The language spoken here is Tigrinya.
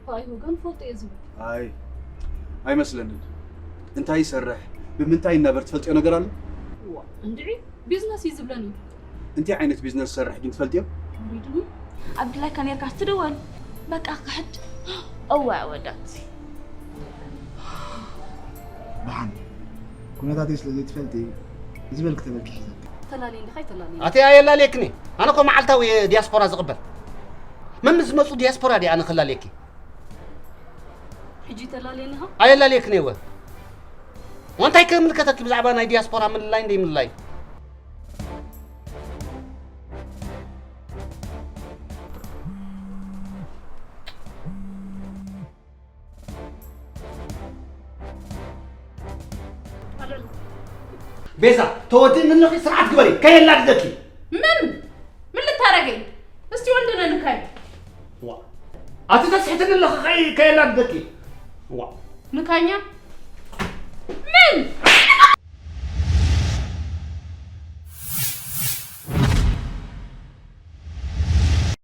ኣይ ወገን ፈልጦ እየ ዝብል። ኣይ ኣይመስለንን። እንታይ ይሰርሕ፣ ብምንታይ ይናበር ትፈልጥዮ ነገር ኣሎ? ዋ እንድዒ፣ ቢዝነስ እዩ ዝብለኒ። እንታይ ዓይነት ቢዝነስ ዝሰርሕ ግን ትፈልጥዮ? ሪድኒ፣ ኣብድላይካ ነርካ ትደወል። በቃ ክሕድ። እዋ ወዳት። ብሓን ኩነታተይ ስለ ዘይትፈልጢ ዝበልክ ተበልኪ ሒዘካ። ተላሊ እንድኻ ይተላሊ። ኣቲ ኣየላልየክኒ። ኣነ እኮ መዓልታዊ ዲያስፖራ ዝቕበል። መም ዝመፁ ዲያስፖራ ድየ ኣነ ክላልየኪ? ሕጂ ተላልየኒ ኢኻ? ኣየላልየክኒ እወ። እንታይ ከምልከተኪ ብዛዕባ ናይ ዲያስፖራ ምልላይ እንደይ ምልላይ? ቤዛ፣ ተወድእኒ ኣለኺ፣ ስርዓት ግበሪ፣ ከየላድደኪ። ምን ምን ልታረገኝ? እስቲ ወንድነ ንካይ። ዋ፣ ኣቲ ተስሕትኒ ኣለኺ፣ ከይ- ከየላድደኪ። ዋ፣ ንካኛ